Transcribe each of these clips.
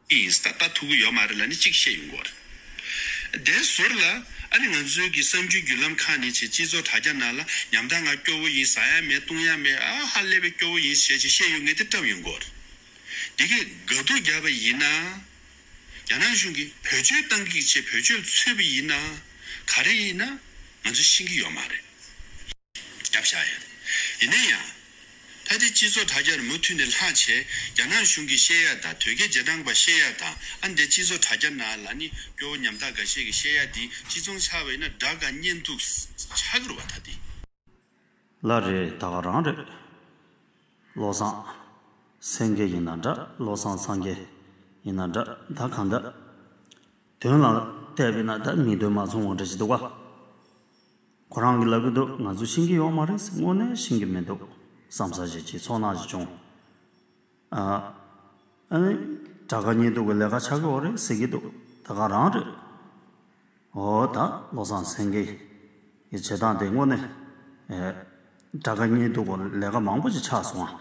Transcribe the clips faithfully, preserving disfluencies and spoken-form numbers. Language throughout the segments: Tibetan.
ཡིན་ད་ལྟ་ཐུག་གི་ཡོད་མ་རེད་ལབ་ནས་གཅིག་བཤད་ཡོང་གི་ཡོད་རེད། དེའི་ཟུར་ལ་ཨ་ནི་ང་ཚོའི་གི་གསར་འགྱུར་བརྒྱུད་ལམ་ཁག་ནས་བྱས་སྤྱི་ཚོགས་དྲ་རྒྱ་ནང་ལ་ཉམ་ཐག་ང་སྐྱོ་བོ་ཡིན། ཟ་ཡ་མེད་བཏུང་ཡ་མེད། ཨ་ཧ་ལས་པའི་སྐྱོ་བོ་ཡིན་ཞེས་བྱས་བཤད་ཡོང་མཁན་དེ་བཀྲམ་ཡོང་གི་ཡོད་རེད། དེ་གས་དགའ་སྡུག་བརྒྱབ་པ་ཡིན་ན། རྒྱ་ནག་གཞུང་གིས་བེད་སྤྱོད་བཏང་གི་བྱས་བེད་སྤྱོད་ཚུད་པ་ཡིན་ན། ག་རེ་ཡིན་ན་ང་ཚོས་ཤེས་ཀྱི་ཡོད་མ་རེད། རྒྱབ་བཞག་ཡོད་རེད། ཡིན་ན་ཡང་། ད་ལྟའི་སྤྱི་ཚོགས་དྲ་རྒྱར་མུ་མཐུད་ནས་ལྷག་བྱས་རྒྱ་ནག་གཞུང་གིས་བཤད་ཡ་དང་དོལ་རྒྱལ་རྗེས་འབྲང་པ་བཤད་ཡ་དང་ཨ་འདི་སྤྱི་ཚོགས་དྲ་རྒྱ་ནང་ལ་ནི་སྐྱོ་བོ་ཉམ་ཐག་འགའ་ཤས་ཀྱིས་བཤད་ཡ་འདི་གཅིག་མཚུངས་ཆགས་པ་ཡིན་ན་དགྲ་དགའ་གཉེན་སྡུག་ཆགས་ཀྱི་རེད་བ། ད་འདི། ལ་རེད། ད་ག་རང་རེད། བློ་བཟང་སེང་གེ་ཡིན་ན་འདྲ། བློ་བཟང་སངས་རྒྱས་ཡིན་ན་འདྲ། ད་གང་ལྟར་དོན་ལ་བལྟས་པས་ན་ད་མི་དོན་མ་མཚུངས་པ་འདྲ་ཞིག་འདུག་ག་ཁོ་རང་གིས་ལབ་ཀྱི་འདུག་ང་ཚོས་ཤེས་ཀྱི་ཡོད་མ་རེད། དངོས་གནས་ཤེས་ཀྱི་མི་འདུག་བསམ་ས་ཞིག་ཅིག་ཚོར་སྣང་ཞིག་བྱུང་། ཨ་ཨ་ནི་དགྲ་དགའ་གཉེན་སྡུག་གི་ལས་ཀ་ཆགས་ཀྱི་ཡོད་རེད་ཟེར་གྱི་འདུག་ད་ག་རང་རེད། འོ་ད་བློ་བཟང་སེང་གེ་གི་བྱེད་སྟངས་དེ་དངོས་གནས་ཨེ་དགྲ་དགའ་གཉེན་སྡུག་གི་ལས་ཀ་མང་པོ་ཞིག་ཆགས་སོང་ཨ།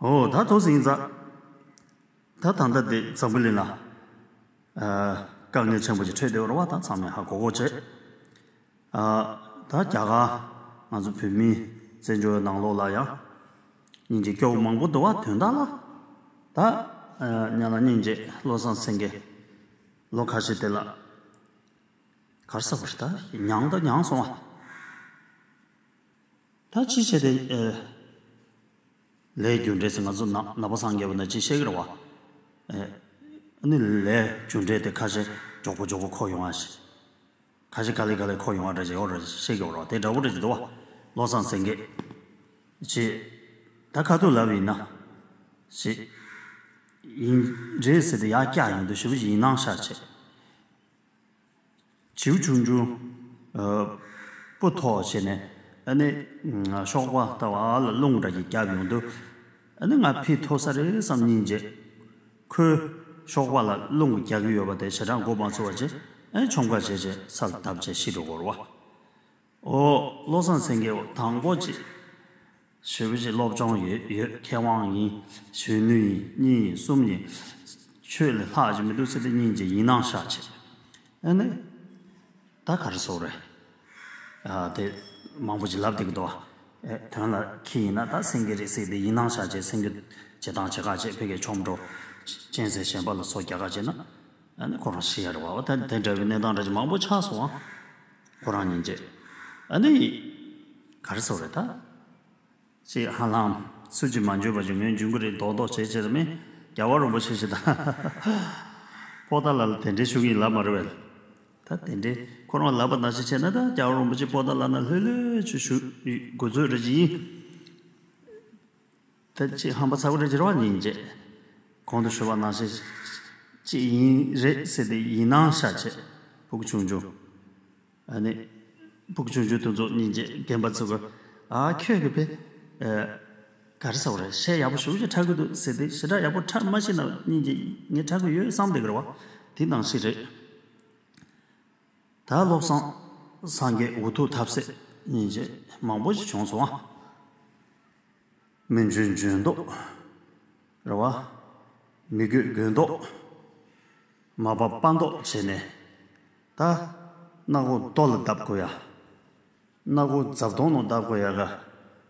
འོ་ད་དོ་ཟིན་ཙ། ད་ད་ལྟ་དེ་འཛམ་བུ་གླིང་ལ་ཨ་དཀའ་ངལ་ཆེན་པོ་ཞིག་འཕྲད་བསྡད་ཡོད་རེད་བ། ད་ཚང་མས་ཧ་གོ་གོ་བྱེད། ཨ་ད་རྒྱ་གར་ང་ཚོ་བོད་མིའི་བཙན་བྱོལ་ནང་ལོགས་ལ་ཡང་སྙིང་རྗེ་སྐྱོ་བོ་མང་པོ་འདུག་བ། དོན་དག་ལ་ད་ཨ་ཉ་ལ་སྙིང་རྗེ་བློ་བཟང་སེང་གེ་ལོ་ཁ་ཤས་དེ་ལ་གར་ས་བར་ད་མྱངས་ད་མྱངས་སོང་བ། ད་ཅི་བྱས་ཏེ་ཨེ། ལས་རྒྱུ་འབྲས་ཟེར་ང་ཚོ་ནག་ནག་པོ་སངས་རྒྱས་པ་ན་ཅི་བཤད་ཀྱི་རེད་བ། ཨེ། ཨ་ནི་ལས་རྒྱུ་འབྲས་དེ་ཁ་ཤས་མགྱོགས་པོ་མགྱོགས་པོ་འཁོར་ཡོང་བ་ཞིག་ཁ་ཤས་ག་ལེ་ག་ལེ་འཁོར་ཡོང་བ་འདྲ་ཅིག་ཡོད་རེད་བཤད་ཀྱི་ཡོད་རེད་བ། དེ་འདྲ་པོ་འདྲ་ཅིག་འདུག་བ། བློ་བཟང་སེང་གེ་ཅེས། ད་ཁ་ཐུག་ལབ་ཡིན་ན། ཞེས། ཡིན་རེད་ཟེར་ཏེ་ཡར་བཀྱག་ཡོང་དུས་ཞེ་པོ་ཅིག་ཡིད་སྣང་ཤར་བྱས། བྱིའུ་ཆུང་ཆུང་། ཨ། སྤུ་ཐོག་བྱས་ནས་ཨ་ནི་གཤོག་པ་ལྟ་བུ་ལ་རླུང་འདྲ་ཞིག་བརྒྱབ་ཡོང་དུས། ཨ་ནི་ང་ཕྱིར་ཐོན་ས་རེད་བསམ་སྙིང་རྗེ། ཁོས་གཤོག་པ་ལ་རླུང་རྒྱག་གི་ཡོད་པ་དེ་ཞེ་དྲག་མགོ་མ་ཚོས་པ་བྱས། ཨ་ནི་ཆོམ་ཁ་བྱས་བྱས་ས་ལ་བརྡབས་བྱས་ཤི་འགྲོ་གི་རེད་བ། ཨོ། བློ་བཟང་སེང་གེ་དང་པོ་ཅིག་ཞེ་པོ་ཅིག་སློབ་སྦྱོང་ཡོད་ཡོད། མཁས་དབང་ཡིན། གཞོན་ནུ་ཡིན། གཉིས་ཡིན། གསུམ་ཡིན། ཆོས་ལས་ལྷག་ཅིག་མི་འདུག་ཟེར་ཏེ་སྙིང་རྗེ་ཡིད་སྣང་ཤར་བྱས། ཨ་ནི། ད་ག་རེ་ཟེར་དགོས་རེད། ཨ། དེ་མང་པོ་ཅིག་ལབ་བསྡད་ཀྱི་འདུག་ཨ། ཨེ། དོན་ལ་ཁྱི་ཡིན་ན་ད་སེང་གེ་རེད་ཟེར་ཏེ་ཡིད་སྣང་ཤར་བྱས། སེང་གེ་བྱེད་སྟངས་བྱེད་ཁ་བྱས། ཕ་གིའི་ཆོམ་འགྲོ་གཅན་གཟན་གཞན་པ་ལ་སོ་རྒྱག་ཁ་བྱས་ན། ཨ་ནི་ཁོ་རང་ཤི་ཡ་རེད་བ། ད་དེ་འདྲ་བའི་གནས་སྟངས་འདྲ་ཅིག་མང་པོ་ཆགས་སོང་ཨ། ཁོ་རང་སྙིང་རྗེ། ཨ་ནི། ག་རེ་ཟེར་དགོས་རེད་ད། ཅེས་ཧ་ལམ་སུ་གཅིག་མ་འཇོན་པ་ཅིག་ངོས་འཇོན་གྱི་རེད་མདོག་མདོག་བྱས་བྱས་རེད་མིན། རྒྱལ་བ་རིན་པོ་ཆེ་ཞིག་དང་པོ་ཏཱ་ལ་ལ་གདན་འདྲེན་ཞུ་གི་ཡིན་ལབ་མ་རེད་པས། ད་གདན་འདྲེན་ཁོ་རང་ལབ་པ་ནང་བཞིན་བྱས་ན་ད་རྒྱལ་བ་རིན་པོ་ཆེ་པོ་ཏཱ་ལ་ན་ལྷོད་ལྷོད་ཅིག་བཞུགས་དགོས་ཚོད་རེད་ཅིག་ཡིན། ད་ཅིག་ཧམ་པ་ཚ་པོ་རེད་ཅེས་རེད་བ། སྙིང་རྗེ། གོང་དུ་ཞུས་པ་ནང་བཞིན་ཅིག་ཡིན་རེད་ཟེར་ཏེ་ཡིད་སྣང་ཤར་བྱས། ཕྲུ་གུ་ཆུང་ཆུང་། ཨ་ནི། ཕྲུ་གུ་ཆུང་ཆུང་དེ་ཚོ་སྙིང་རྗེ་རྒན་པ་ཚོ་གིས། ཨ། ཁྱོད་ཀྱིས་དཔེ། ཨ། ག་རེ་ཟེར་དགོས་རེད། གཞས་ཡག་པོ་ཞེ་པོ་ཅིག་འཁྲབ་ཀྱི་འདུག་ཟེར་ཏེ་ཞེ་དྲག་ཡག་པོ་འཁྲབ་མ་ཤེས་ན་སྙིང་རྗེ་ངས་འཁྲབ་ཀྱི་ཡོད་བསམ་བསྡད་ཀྱི་རེད་བ། དེ་ནང་བཞིན་རེད། ད་བློ་བཟང་སངས་རྒྱས་འུ་ཐུག་ཐབས་ཟད་སྙིང་རྗེ་མང་པོ་ཞིག་བྱུང་སོང་ཨ། མི་འཇོན་འཇོན་མདོག་རེད་བ། མི་དགོས་དགོས་མདོག་མ་པ་པ་མདོག་བྱས་ནས། ད་སྣ་སྒོ་རྡོ་ལ་བརྡབ་དགོས་ཡ། སྣ་སྒོ་རྫབ་དོང་ནང་བརྡབ་དགོས་ཡ་ག་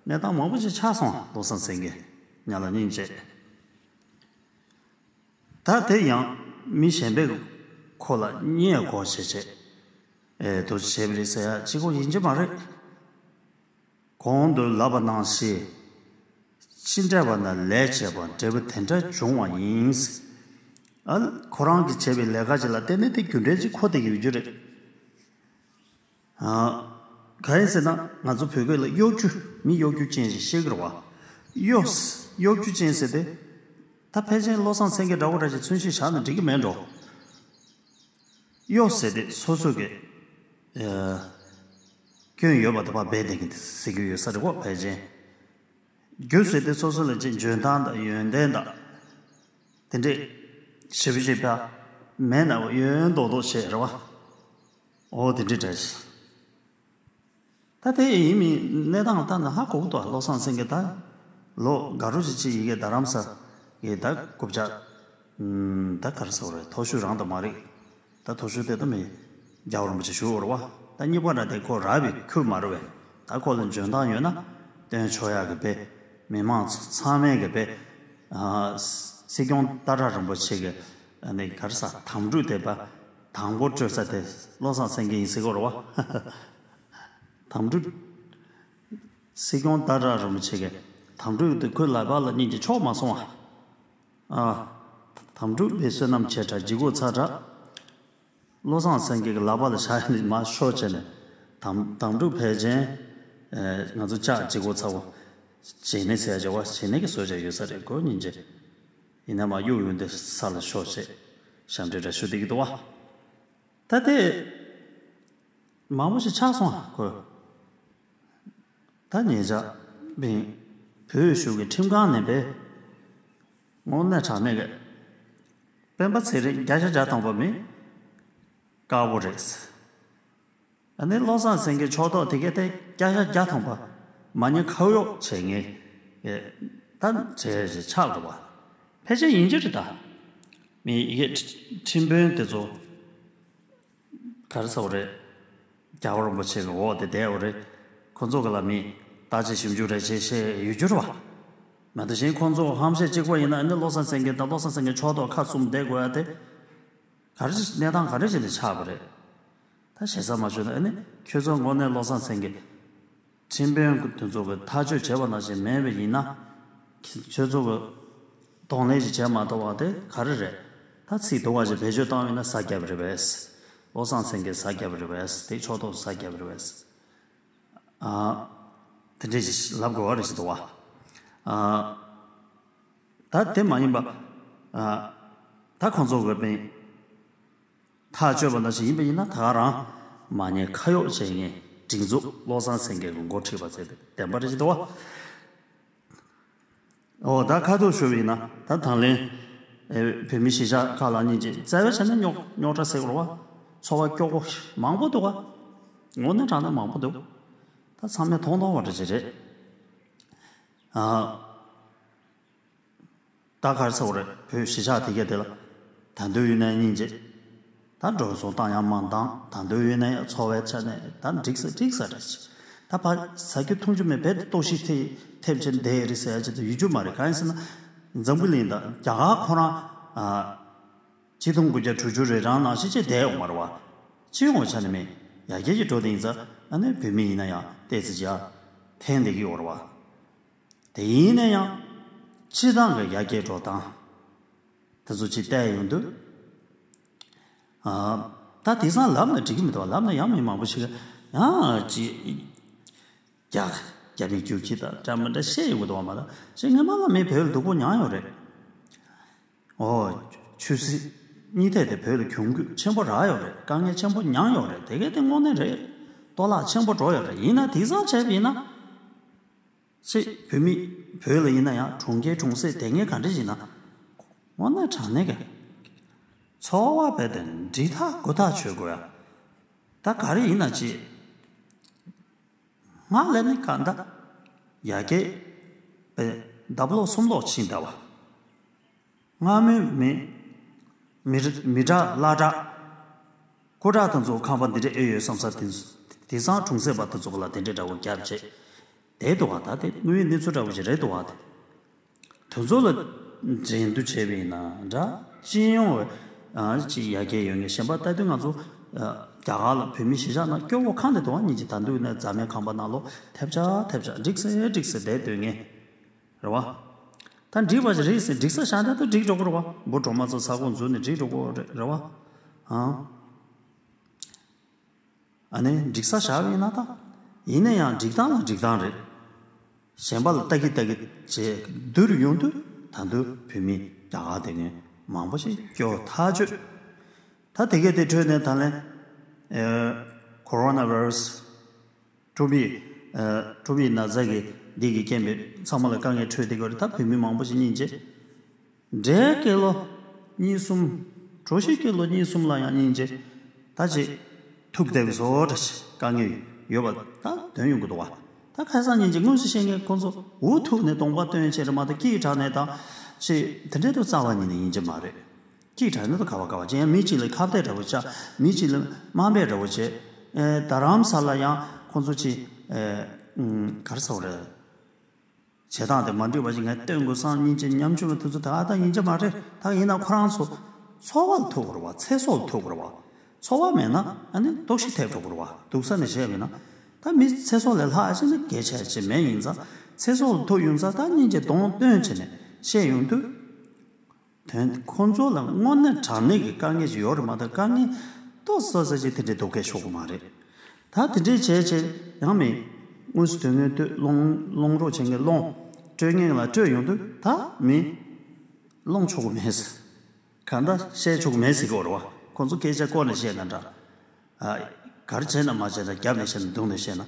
གནས་སྟངས་མང་པོ་ཞིག་ཆགས་སོང་། བློ་བཟང་སེང་གེ་ཉ་ལ་སྙིང་རྗེ། ད་དེ་ཡང་མི་གཞན་པས་ཁོ་ལ་བརྙས་དགོས་ཞེས་བྱས། ཨེ། དུ་བྱས་པ་རེད་ཟེར་ཡ་གཅིག་པོ་ཡིན་གྱི་མ་རེད། གོང་དུ་ལབ་པ་ནང་བཞིན། ཅི་འདྲ་བ་ན་ལས་བྱས་པ་འབྲས་བུ་དེ་འདྲ་འབྱུང་བ་ཡིན། ཨ། ཁོ་རང་གིས་བྱས་པའི་ལས་ཀ་ཅིག་ལ་བརྟེན་ནས་དེ་རྒྱུ་འབྲས་ཅིག་འཁོར་བསྡད་ཀྱི་ཡོད་རྒྱུ་རེད། ཨ། གང་ཡིན་ཟེར་ན་ང་ཚོ་བོད་སྐད་ལ་གཡོ་སྒྱུ། མི་གཡོ་སྒྱུ་ཅན་ཞིག་བཤད་ཀྱི་རེད་བ། གཡོ། གཡོ་སྒྱུ་ཅན་ཟེར་ཏེ། ད་ཕལ་ཆེར་བློ་བཟང་སེང་གེ་འདྲ་བོ་འདྲ་ཞིག་མཚོན་བྱེད་བཞག་ན་འགྲིག་གི་མེད་འགྲོ། གཡོ་ཟེར་ཏེ་སོ་སོ་གི། ཨ། སྐྱོན་ཡོད་པ་དེ་ཕར་སྦས་བསྡད་མཁན་དེ་ཟེར་གྱི་ཡོད་ས་རེད་གོ། ཕལ་ཆེར། སྒྱུ་ཟེར་ཏེ་སོ་སོ་ལ་ཅིག་འཇོན་ཐང་དང་ཡོན་ཏན་དང་། དེ་འདྲས་ཞེ་པོ་ཅིག་ཕར་མེད་ན་ཡོན་མདོག་མདོག་བྱས་རེད་བ། འོ་དེ་འདྲས་འདྲ་ཞིག་ད་དེ་ཡིན་མིན་གནས་སྟངས་ལྟར་ན་ཧ་གོ་གི་འདུག་བློ་བཟང་སེང་གེ་ད་ལོ་དགའ་རོགས་ཅིག་ཅིག་ཡི་གེ་རྡ་རམ་ས་ གི་ད་རྐུབ་བཀྱག་ད་ག་རེ་ཟེར་བ་རེད། མཐོ་ཤོས་རང་དང་མ་རེད། ད་མཐོ་ཤོས་དེ་ད་མི་རྒྱལ་བ་རིན་པོ་ཆེ་བཞུགས་ཡོད་རེད་བ། ད་གཉིས་པ་འདྲ་དེ་ཁོ་རག་པའི་ཁུལ་མ་རེད་བས། ད་ཁོ་ལ་འཇོན་ཐང་ཡོད་ན་སྟོན་ཆོག་ཡག་གི་དཔེ། མི་མང་ཚང་མས་གི་དཔེ། སྲིད་སྐྱོང་སྟག་བྲག་རིན་པོ་ཆེ་གི་ནི་ག་རེ་ཟ་དམ་ཕྲུག་དེ་པ། དང་པོ་སྤྲོད་ས་དེ་བློ་བཟང་སེང་གེ་ཡིན་ཟེར་གོ་རེད་བ། དམ་ཕྲུག་སྲིད་སྐྱོང་སྟག་བྲག་རིན་པོ་ཆེ་གི་དམ་ཕྲུག་དེ་ཁོའི་ལག་པ་ལ་སྙིང་རྗེ་ཆོག་མ་སོང་ཨ། ཨ། དམ་ཕྲུག་པའི་བསོད་ནམས་ཆེ་དྲགས་ལྗིད་ཁོག་ཚ་དྲགས། བློ་བཟང་སེང་གེ་གི་ལག་པ་ལ་བཞག་ནས་མར་ཤོག་བྱས་ནས། དམ་དམ་ཕྲུག་ཕལ་ཆེར། ཨེ། ང་ཚོ་ལྕགས་ལྗིད་ཁོག་ཚ་བོ། བྱེད་ནས་ཟེར་བྱ་བ་བྱེད་ནས་ཀྱི་བཟོ་བྱ་ཡོད་ས་རེད་གོ་སྙིང་རྗེ། ཡིན་ན་མ་གཡུག་ཡུག་འདི་ས་ལ་ཤོག་བྱས། ཞབས་འདྲེན་འདྲ་ཞུ་བསྡད་ཀྱི་འདུག་བ། ད་དེ། མང་པོ་ཞིག་ཆགས་སོང་ཨ་ཁོས། ད་ཉེ་ཆར་བོད་གཞུང་གི་ཁྲིམས་ཁང་ནས་པས། དངོས་གནས་དྲང་གནས་ཀྱི། སྤེན་པ་ཚེ་རིང་བརྒྱ་ཆ་བརྒྱ་ཐམ་པ་མི་དཀར་པོ་རེད། ཨ་ནི་བློ་བཟང་སེང་གེ་ཕྱོགས་གཏོགས་དེ་གས་དེ་བརྒྱ་ཆ་བརྒྱ་ཐམ་པ་མ་ཉེས་ཁ་གཡོགས་བྱེད་མཁན་ད་བྱས་ཆགས་འགྲོ་བ། ཕལ་ཆེར་ཡིན་གྱི་རེད་ད། མི་ཡི་གེ་ཁྲིམས་དཔོན་དེ་ཚོ། ག་རེ་ཟེར་བ་རེད། རྒྱལ་བ་རིན་པོ་ཆེ་གི་འོག་དེ་བསྡད་ཡོད་རེད། ཁོ་ཚོ་གི་ལ་མི་བརྟག་དཔྱད་ཞིབ་འཇུག་རེ་བྱེད་བཤད་ཡོད་རྒྱུ་རེད་བ། མ་གཏོགས་གཞན་ཁོ་ཚོ་ཧམ་བཤད་གཅིག་པ་ཡིན་ན་ཨ་ནི་བློ་བཟང་སེང་གེ་དང་བློ་བཟང་སེང་གེ་ཕྱོགས་གཏོགས་ཁ་གསུམ་བསྡད་དགོས་ཡ་དེ། ག་རེ་གནས་སྟངས་ག་རེ་བྱས་ནས་ཆགས་པ་རེད། ད་ཞེ་ས་མ་བྱུང་ན་ཨ་ནི་ཁྱོད་ཚོ་དངོས་གནས་བློ་བཟང་སེང་གེ་ཁྲིམས་དཔོན་དེ་ཚོ་གི་ཐག་གཅོད་བྱས་པ་ནང་བཞིན་མེད་པ་ཡིན་ན། ཁྱོད་ཚོ་གི་གདོང་ལེན་ཞིག་བྱས་མ་ཐུབ་པ་དེ་ག་རེ་རེད། ད་ཚིག་སྡུག་པ་ཞིག་བེད་སྤྱོད་བཏང་བ་ཡིན་ན་ས་རྒྱབ་རེད་པས། བློ་བཟང་སེང་གེ་ས་རྒྱབ་རེད་པས། དེ་ཕྱོགས་གཏོགས་ས་རྒྱབ་རེད་པས། ཨ། དེ་འདྲས་ཞིག་ལབ་དགོས་པ་རེད་ཞིག་འདུག་བ། ཨ། ད་དེ་མ་ཡིན་པ། ཨ། ད་ཁོང་ཚོ་གི་དཔེ། ཐག་གཅོད་པ་ནང་བཞིན་ཡིན་པ་ཡིན་ན་ད་ག་རང་མ་ཉེས་ཁ་གཡོགས་བྱེད་མཁན་སྒྲིག་འཛུགས་བློ་བཟང་སེང་གེ་གི་འགོ་ཁྲིད་པ་ཚོས་བདེན་པ་རེད་ཅེས་འདུག་བ། འོ་ད་ཁ་ཐུག་ཞུ་བ་ཡིན་ན་ད་དང་ལེན། ཨེ། བོད་མི་གཞིས་ཆགས་ཁག་ལ་སྙིང་རྗེ་རྩ་བའི་ཆ་ནས་རྙོག་རྙོག་དྲ་ཟེར་དགོས་རེད་བ། ཚོར་བ་སྐྱོ་པོ་མང་པོ་འདུག་བ། དངོས་གནས་དྲང་གནས་མང་པོ་འདུག་ད་ཚང་མས་མཐོང་མཐོང་བ་འདྲ་ཅིག་རེད། ཨ། ད་ག་རེ་ཟེར་དགོས་རེད། བོད་གཞིས་ཆགས་དེ་གས་དེ་ལ་ད་དུང་ཡོད་ན་སྙིང་རྗེ། ད་འགྲོ་སོང་བཏང་ཡང་མ་བཏང་། ད་དུང་ཡོད་ན་ཡང་འཚོ་བའི་ཆ་ནས་ད་འགྲིག་ས་འགྲིག་ས་རེད། ད་ཕ་ཟ་རྒྱུ་འཐུང་རྒྱུ་མེད་པའི་ལྟོགས་ཤི་ཐེབས་ཐེབས་ཆེན་བསྡད་རེད་ཟེར་ཡ་ཅིག་ད་ཡོད་རྒྱུ་མ་རེད། གང་ཡིན་ཟེར་ན་འཛམ་བུ་གླིང་ད་རྒྱ་གར་ཁོ་རང་ཨ་ཆིག་སྟོང་དགུ་བརྒྱ་དྲུག་ཅུ་རེ་གྲངས་ནང་བཞིན་ཅིག་བསྡད་ཡོང་མ་རེད་བ། སྤྱི་ཡོངས་ཆ་ནས་མེད། ཡར་རྒྱས་ཀྱི་འགྲོ་དེ་ཡིན་ཙང་ཨ་ནི་བོད་མི་ཡིན་ན་ཡང་ཏོག་ཙམ་ཅིག་ཡར་འཐེན་བསྡད་ཀྱི་ཡོད་རེད་བ། དེ་ཡིན་ན་ཡང་། སྤྱིར་བཏང་གི་ཡར་རྒྱས་འགྲོ་སྟངས། དེ་ཚོ་ཅིག་བལྟས་ཡོང་དུས། ཨ། ད་དེང་སང་ལབ་ན་འགྲིག་གི་མི་འདུག་བ། ལབ་ན་ཡང་མི་མང་པོ་ཞིག་ཡང་ཅིག་རྒྱ་རྒྱ་མི་རྒྱུག་ཁྱི་དང་འདྲ་མི་འདྲ་བཤད་ཡོང་གི་འདུག་བ། མ་གཏོགས་ཅིག་སྔོན་མ་ལ་མི་བོད་ལ་སྡུག་པོ་མྱངས་ཡོད་རེད། ཨོ། ཆོས་སྲིད་གཉིས་ཐད་དེ་བོད་ལ་གྱོང་གུད་ཆེན་པོ་རག་ཡོད་རེད། དཀའ་ངལ་ཆེན་པོ་མྱངས་ཡོད་རེད། དེ་གས་དེ་དངོས་གནས་རེད། གཏོར་བརླག་ཆེན་པོ་འགྲོ་ཡོད་རེད། ཡིན་ན་དེང་སང་བྱས་པ་ཡིན་ན། ཅིག་བོད་མི་བོད་ལ་ཡིན་ན་ཡང་གྲོང་ཁྱེར་གྲོང་གསེབ་དེ་སྔའི་ག་འདྲ་ཡིན་ན། དངོས་གནས་དྲང་གནས་ཀྱི་འཚོ་བ་རྦད་དེ་འགྲིག་ཐག་རྒུད་ཐག་ཆོད་དགོས་ཡ། ད་ག་རེ་ཡིན་ན་ཅིག་སྔར་ལས་ནི་ག་འདྲ་ཡར་རྒྱས་པའི་ལྡབ་ལོག་གསུམ་ལོག་ཕྱིན་བསྡད་པ། སྔ་མོའི་མི་མི་མི་དྲག་བླ་དྲག་སྐུ་དྲག་དེ་ཚོ་ཁང་པ་འདི་འདྲ་ཨེ་ཡོད་བསམ་ས། དེ་དེང་སང་གྲོང་གསེབ་པ་དེ་ཚོ་ལ་དེ་འདྲ་འདྲ་བོ་རྒྱབ་བྱས་བསྡད་འདུག་བ། ད་དེ་དངོས་ཡོད་གནས་ཚུལ་འདྲ་བོ་ཞིག་རེད་འདུག་བ། དེ་དེ་ཚོ་ལ་འགྲན་བསྡུར་བྱས་པ་ཡིན་ན་འདྲ། སྤྱི་ཡོངས་ཨ་ཅིག་ཡར་རྒྱས་ཡོད་མཁན་གཞན་པ་ལྟ་དུས་ང་ཚོ་ཨ་རྒྱ་གར་ལ་བོད་མི་གཞིས་ཆགས་ནང་སྐྱོ་བོ་གང་དེ་འདུག་བ། སྙིང་རྗེ། ད་དུང་ནས་རྫ་མའི་ཁང་པ་ནང་ལོགས་ཐེབས་ཆག་ཐེབས་ཆག་འགྲིག་སེ་འགྲིག་སེ་བསྡད་སྡོད་མཁན། རེད་བ། ད་འགྲིག་པ་ཞིག་རེད་ཟེར་འགྲིག་ས་བཞག་ན་ད་འགྲིག་འགྲོ་གི་རེད་བ། འབུ་གྲོག་མ་ཚོ་ས་ཁོངས་འཛུལ་ནས་འགྲིག་འགྲོ་གི་རེད། རེད་བ། ཨང་། ཨ་ནི་འགྲིག་ས་བཞག་པ་ཡིན་ན་ད། ཡིན་ན་ཡང་འགྲིག་སྟངས་ལ་འགྲིག་སྟངས་རེད། གཞན་པ་ལ་ལྟ་གི་ལྟ་གི་བྱས་བསྡུར་ཡོང་དུས་ད་དུང་བོད་མི་རྒྱ་གར་དེ་སྔོན་མང་པོ་ཞིག་སྐྱོ་ཐག་ཆོད། ད་དེ་གས་དེ་འཕྲོས་ནས་ད་ལན། ཨེ། ཁོ་རོ་ན་བྷ་ར་སི། ཀྲུའུ་ཝེ། ཨ། ཀྲུའུ་ཝེ་ན་ཚ་གི་འདི་གི་རྐྱེན་པས་ཚང་མ་ལ་དཀའ་ངལ་འཕྲད་བསྡད་ཀྱི་རེད། ད་བོད་མི་མང་པོ་ཞིག་སྙིང་རྗེ། འདྲེ་སྐྱེས་ལོ་གཉིས་གསུམ། གྲོ་ཞིབ་སྐྱེས་ལོ་གཉིས་གསུམ་ལ་ཡང་སྙིང་རྗེ། ད་ཅིག་ཐུག་བསྡད་པའི་བཟོ་འདྲ་ཞིག་དཀའ་ངལ་ཡོད་པ་ད་དོན་ཡོང་གི་འདུག་བ། ད་ཁ་སང་ཉིན་གྱི་དངོས་སུ་ཤེས་མཁན་ཁོང་ཚོ་འུ་ཐུག་ནས་གདོང་པ་སྟོན་བྱས་རེད་མ་གཏོགས་སྐྱིད་དྲགས་ནས་ད། ཞེས་དེ་འདྲའི་དུ་རྩ་བ་ཉིད་ནས་ཡིན་གྱི་མ་རེད། སྐྱིད་དྲགས་ན་དུ་ག་བ་ག་བ་ཅན་ཡང་མི་གཅིག་ལ་ཁ་གཏད་འདྲ་བོ་བྱ། མི་གཅིག་ལ་དམའ་འབེབས་འདྲ་བོ་བྱས། ཨེ་རྡ་རམ་ས་ལ་ཡང་ཁོང་ཚོ་གཅིག་ཨེ་ཨུམ་ག་རེ་ཟེར་བ་རེད། བྱེད་སྟངས་དེ་མ་འགྲིག་པ་ཞིག་ངས་སྟོན་དགོས་བསམ། སྙིང་རྗེ་ཉམ་ཆུང་ལ་དུས་ཚོད་ད་ལྟ་ཡིན་གྱི་མ་རེད། ད་ཡིན་ན་ཁོ་རང་ཚོ་འཚོ་བ་ལ་ཐུག་དགོས་རེད་བ། ཚེ་སྲོག་ལ་ཐུག་དགོས་རེད་བ། འཚོ་བ་མེད་ན་ཨ་ནི་ལྟོགས་ཤི་ཐེབས་འགྲོ་གི་རེད་བ། སྡུག་ས་ནས་བཤད་པ་ཡིན་ན། ད་མི་ཚེ་སྲོག་ལས་ལྷག་ཅིག་ནི་གལ་ཆེ་ཅིག་མེད། ཡིན་ཙང་ཚེ་སྲོག་ལ་ཐུག་ཡོང་ཙང་ད་སྙིང་རྗེ་གདོང་སྟོན་བྱས་ནས་བཤད་ཡོང་དུས། དོན་ཁོང་ཚོ་ལ་དངོས་གནས་དྲང་གནས་ཀྱི་དཀའ་ངལ་ཅིག་ཡོད་རེད་མ་གཏོགས། དཀའ་ངལ་ཏོག་ཙམ་ཙམ་ཅིག་དེ་འདྲའི་སྡུག་སྐད་ཤོར་གི་མ་རེད། ད་དེ་འདྲའི་བྱས་བྱས་ཡང་མི་དངོས་སུ་དོན་དངོས་ལྟོས་སློང་སློང་རོགས་བྱེད་མཁན་སློང་། སྤྲོད་མཁན་ལ་སྤྲོད་ཡོང་དུས་ད་མི་སློང་ཆོག་གི་མེད་ཟེར། གང་ལྟར་བཤད་ཆོག་གི་མེད་ཟེར་གི་ཡོད་རེད་བ། ཁོང་ཚོ་སྐད་ཆ་བསྐོར་ནས་བཤད་ན་འདྲ། ཨ། ག་རེ་བྱས་ན་མ་བྱས་ན། རྒྱབ་ནས་བཤད་ན་མདུན་ནས་བཤད་ན།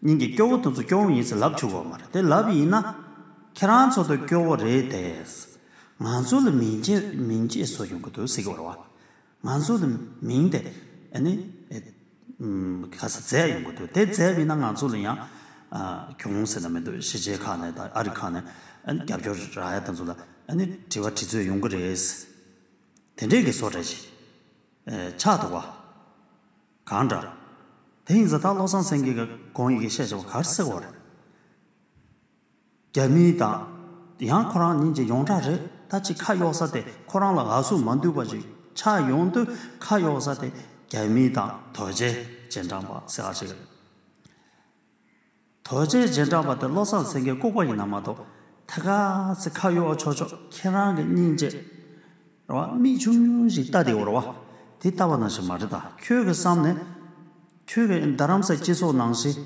སྙིང་གི་སྐྱོ་བོ་དེ་ཚོ་སྐྱོ་བོ་ཡིན་ཟེར་ལབ་ཆོག་གི་ཡོད་མ་རེད། དེ་ལབ་ཡིན་ན། ཁྱེད་རང་ཚོ་དང་སྐྱོ་བོ་རེད་དེ། ང་ཚོ་ལ་མིང་རྗེས་མིང་རྗེས་བཟོ་ཡོང་གི་འདུག་ཟེར་གི་ཡོད་རེད་བ། ང་ཚོ་ལ་མིང་དེ་ཨ་ནི་ཨེ་ཨུམ་ག་ས་མཛད་ཡོང་གི་འདུག་དེ་མཛད་པ་ཡིན་ན་ང་ཚོ་ལ་ཡང་ཨ་གྱོང་ཟེར་ན་མི་འདུག་གཞིས་བྱེས་ཁག་ནས་དང་ཨ་རི་ཁག་ནས་ཨ་ནི་རྒྱབ་སྐྱོར་རག་ཡ་དེ་ཚོ་ལ་ཨ་ནི་དྲི་བ་དྲི་ཚོད་ཡོང་གི་རེད། དེ་འདྲས་ཀྱི་བཟོ་འདྲ་ཞིག་ཨེ་ཆགས་འདུག་ག་གང་འདྲ། དེ་ཡིན་ཙང་ད་བློ་བཟང་སེང་གེ་གི་དགོངས་ཡི་གེ་བཤད་བྱ་བ་ག་རེ་ཟེར་བ་རེད། རྒྱ་མི་དང་། ཡང་ཁོ་རང་སྙིང་རྗེ་ཡོངས་གྲགས་རེད། ད་ཅིག་ཁ་གཡོག་ས་དེ་ཁོ་རང་ལ་ཨ་ཟུག་མ་འདུག་པ་ཅིག་ཆགས་ཡོང་དུས་ཁ་གཡོག་ས་དེ་རྒྱ་མི་དང་རྡོ་རྗེ་རྗེས་འབྲང་པ་ཟེར་བ་ཞིག་རེད། རྡོ་རྗེ་རྗེས་འབྲང་པ་དེ་བློ་བཟང་སེང་གེ་ལྐུགས་པ་ཡིན་ན་མ་གཏོགས། ད་ག་ཚེ་ཁ་གཡོག་ཆོག་ཆོག་ཁྱེད་རང་གི་སྙིང་རྗེ་རེད་བ། མིག་ཆུང་ཆུང་ཞིག་ལྟ་བསྡད་ཡོད་རེད་བ། དེ་ལྟ་བ་ནང་བཞིན་མ་རེད་ད། ཁྱོད་ཀྱི་བསམ་ནས། ཁྱོད་ཀྱི་རྡ་རམ་ས་སྤྱི་ཚོགས་ནང་བཞིན།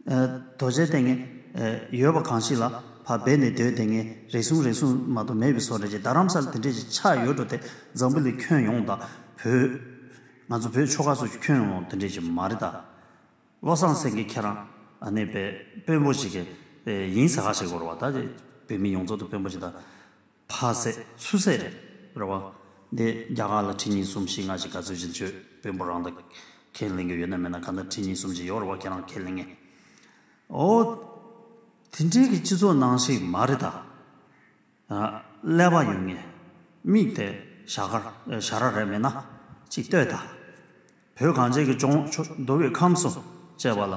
ཨ། རྡོ་རྗེ་སྟེང་ངེ་ཨ། ཡོད་པ་གང་ཞིག་ལ་ཕར་སྦད་ནས་སྡོད་དེ་ངེ་རེ་ཟུང་རེ་ཟུང་མ་གཏོགས་མེད་པའི་བཟོ་འདྲ་ཅིག་རྡ་རམ་ས་ལ་དེ་འདྲས་ཅིག་ཆགས་ཡོད་འགྲོ་དེ། འཛམ་བུ་གླིང་ཁྱོན་ཡོངས་དང་བོད། ང་ཚོ་བོད་ཆོལ་ཁ་སོགས་ཀྱི་ཁྱོན་ཡོངས་དེ་འདྲས་ཅིག་མ་རེད་ད། བློ་བཟང་སེང་གེ་ཁྱེད་རང་ཨ་ནི་དཔེ་དཔོན་པོ་ཞིག་གི་ཡིན་ཟེར་ཁ་ཞིག་གོ་ར་བ། ད་བོད་མི་ཡོངས་རྫོགས་དུ་དཔོན་པོ་ཞིག་དང་། ཕ་སད་ཚུ་སད་རེད་ར་བ། འདི་རྒྱ་གར་ལ་ཁྲི་གཉིས་གསུམ་བཞི་ལྔ་ཞིག་ག་ཚོད་ཅིག་བྱོས། དཔོན་པོ་རང་ད་ཁས་ལེན་གི་ཡོད་ན་མེད་ན། ག་ད་ཁྲི་གཉིས་གསུམ་ཞིག་ཡོད་ར་བ། ཁྱེད་རང་ཁས་ལེན་ངེ། ཨོ། དེ་འདྲའི་གི་སྤྱི་ཚོགས་ནང་ཞིག་མ་རེད་ད། ཀླད་པ་ཡོད་ངེས། མིག་དེ་ཞ་གར་ཞ་ར་རེད་མེད་ན་ཅིག་ལྟོས་ད། བོད་གངས་ཅན་གྱི་ལྗོངས་ཕྱོགས་འདུལ་བའི་ཁམས་སུ་བཅས་པ་ལ།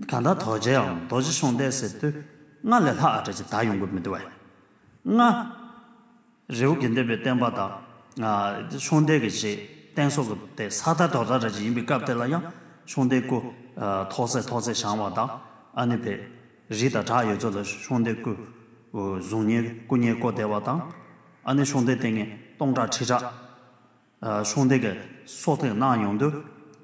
གང་ལྟར་རྡོ་རྗེའམ་རྡོ་རྗེ་ཤོང་སྟེ་ཟེར་དུས་ང་ལས་ལྷག་འདྲ་ཅིག་ད་ཡོང་གི་མི་འདུག་བས། ང་རི་བོ་དགེ་ལྡན་པའི་བསྟན་པ་དང་། ང་ཤོང་སྟེ་གི་ཅིག་བསྟན་སྲོག་གི་དེ་ས་མཐའ་རྡོ་མཐའ་འདྲ་ཅིག་ཡིན་པའི་སྐབས་དེ་ལ་ཡང་ཤོང་སྟེ་སྐུ་ཐོག་སེ་ཐོག་སེ་བཞེངས་པ་དང་། ཨ་ནི་བས། རི་དང་བྲག་ཡོད་ཚད་ལ་ཤོང་སྟེ་སྐུ་གཟུགས་བརྙན་སྐུ་བརྙན་བཀོད་བསྡད་པ་དང་། ཨ་ནི་ཤོང་སྟེ་སྟེང་ངེ་སྟོང་ཕྲག་ཁྲི་ཕྲག་ཤོང་སྟེ་གི་སྲོག་ཐེག་གནང་ཡོང་དུས་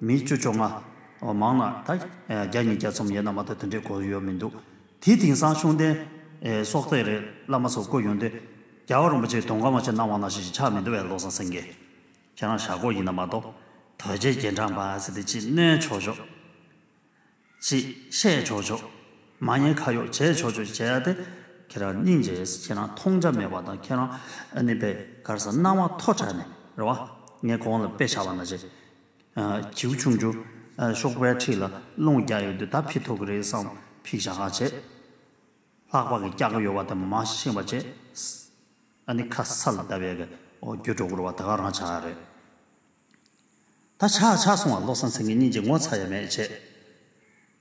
མི་བཅུ་བཅོ་ལྔ། མང་ན་ད་བརྒྱ་ཉིས་བརྒྱ་ཙམ་ཡོད་ན་མ་གཏོགས་དེ་འདྲའི་གོ་ཡོད་མི་འདུག་དེ་དེང་སང་ཤོང་སྟེ་སྲོག་ཐེག་རེད། བླ་མ་ཚོ་བསྐོ་ཡོང་དུས་རྒྱལ་བ་རིན་པོ་ཆེ་དུང་དཀར་མ་ཆེ་གནང་བ་ནང་བཞིན་ཞིག་ཆགས་མི་འདུག་བས། བློ་བཟང་སེང་གེ་ཁྱེད་རང་ཞྭ་སྒོ་ཡིན་ན་མ་གཏོགས་རྡོ་རྗེ་རྗེས་འབྲང་པ་ཟེར་དེ་ཅིག་གནོན་ཆོག་ཆོག་ཅིག་བཤད་ཆོག་ཆོག་མ་ཉེས་ཁ་གཡོག་བྱས་ཆོག་ཆོག་བྱས་ཏེ། ཁྱེད་རང་སྙིང་རྗེ། ཁྱེད་རང་མཐོང་རྒྱ་མེད་པ་དང་། ཁྱེད་རང་ཨ་ནི་པའི་གར་ས་སྣང་བ་མཐོ་དྲགས་ནས་རེད་བ། ངས་གོང་ལ་དཔེ་བཞག་པ་ནང་བཞིན། ཨ། བྱིའུ་ཆུང་ཆུང་ཨ་གཤོག་པའི་འཁྲིས་ལ་རླུང་རྒྱག་ཡོད་དུས་ད་ཕི་ཐུག་གི་རེད་བསམ་ཕིག་བཞག་ག་བྱས། ལྷགས་པ་གི་སྐྱག་གི་ཡོད་པ་དེ་མ་ཤེས་པ་བྱས། ཨ་ནི་ཁ་ས་ལ་བརྡབ་ཡས་གི་འོ་རྒྱུ་འགྲོ་གི་རེད་བ། དེ་ག་རང་ཆགས་ཡ་རེད། ད་ཆགས་ཆགས་སོང་བ། བློ་བཟང་སེང་གེ་སྙིང་རྗེ་ངོ་ཚ་ཡ་མེད་བྱས།